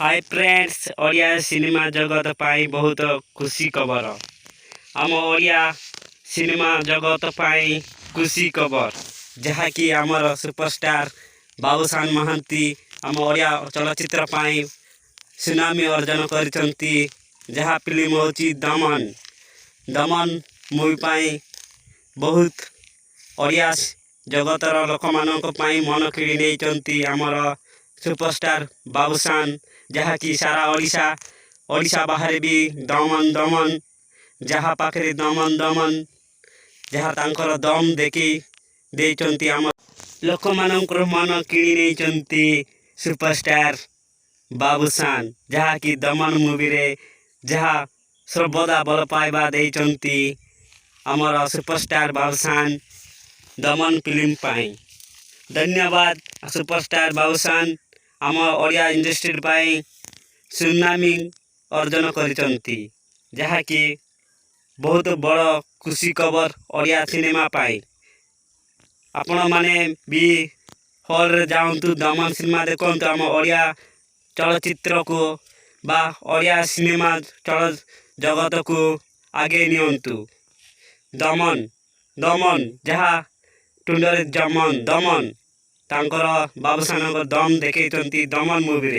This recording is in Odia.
ହାଇ ଫ୍ରେଣ୍ଡସ୍, ଓଡ଼ିଆ ସିନେମା ଜଗତ ପାଇଁ ବହୁତ ଖୁସି ଖବର। ଆମ ଓଡ଼ିଆ ସିନେମା ଜଗତ ପାଇଁ ଖୁସି ଖବର, ଯାହାକି ଆମର ସୁପରଷ୍ଟାର ବାବୁସାନ ମହାନ୍ତି ଆମ ଓଡ଼ିଆ ଚଳଚ୍ଚିତ୍ର ପାଇଁ ସୁନାମି ଅର୍ଜନ କରିଛନ୍ତି, ଯାହା ଫିଲ୍ମ ହେଉଛି ଦମନ। ଦମନ ମୁଭି ପାଇଁ ବହୁତ ଓଡ଼ିଆ ଜଗତର ଲୋକମାନଙ୍କ ପାଇଁ ମନ କିଣି ନେଇଛନ୍ତି ଆମର ସୁପରଷ୍ଟାର ବାବୁସାନ, ଯାହାକି ସାରା ଓଡ଼ିଶା, ଓଡ଼ିଶା ବାହାରେ ବି ଦମନ ଦମନ, ଯାହା ପାଖରେ ଦମନ ଦମନ, ଯାହା ତାଙ୍କର ଦମ ଦେଖି ଦେଇଛନ୍ତି, ଆମ ଲୋକମାନଙ୍କର ମନ କିଣି ନେଇଛନ୍ତି ସୁପରଷ୍ଟାର ବାବୁସାନ, ଯାହାକି ଦମନ ମୁଭିରେ ଯାହା ସର୍ବଦା ଭଲ ପାଇବା ଦେଇଛନ୍ତି ଆମର ସୁପରଷ୍ଟାର ବାବୁସାନ ଦମନ ଫିଲ୍ମ ପାଇଁ। ଧନ୍ୟବାଦ ସୁପରଷ୍ଟାର ବାବୁସାନ, ଆମ ଓଡ଼ିଆ ଇଣ୍ଡଷ୍ଟ୍ରି ପାଇଁ ସୁନାମି ଅର୍ଜନ କରିଛନ୍ତି, ଯାହାକି ବହୁତ ବଡ଼ ଖୁସି ଖବର ଓଡ଼ିଆ ସିନେମା ପାଇଁ। ଆପଣମାନେ ବି ହଲ୍ରେ ଯାଆନ୍ତୁ, ଦମନ ସିନେମା ଦେଖନ୍ତୁ, ଆମ ଓଡ଼ିଆ ଚଳଚ୍ଚିତ୍ରକୁ ବା ଓଡ଼ିଆ ସିନେମା ଜଗତକୁ ଆଗେଇ ନିଅନ୍ତୁ। ଦମନ ଦମନ, ଯାହା ତୁଣ୍ଡରେ ଜମନ ଦମନ, ତାଙ୍କର ବାବୁସାନଙ୍କ ଦମ ଦେଖେଇଛନ୍ତି ଦମନ ମୁଭିରେ।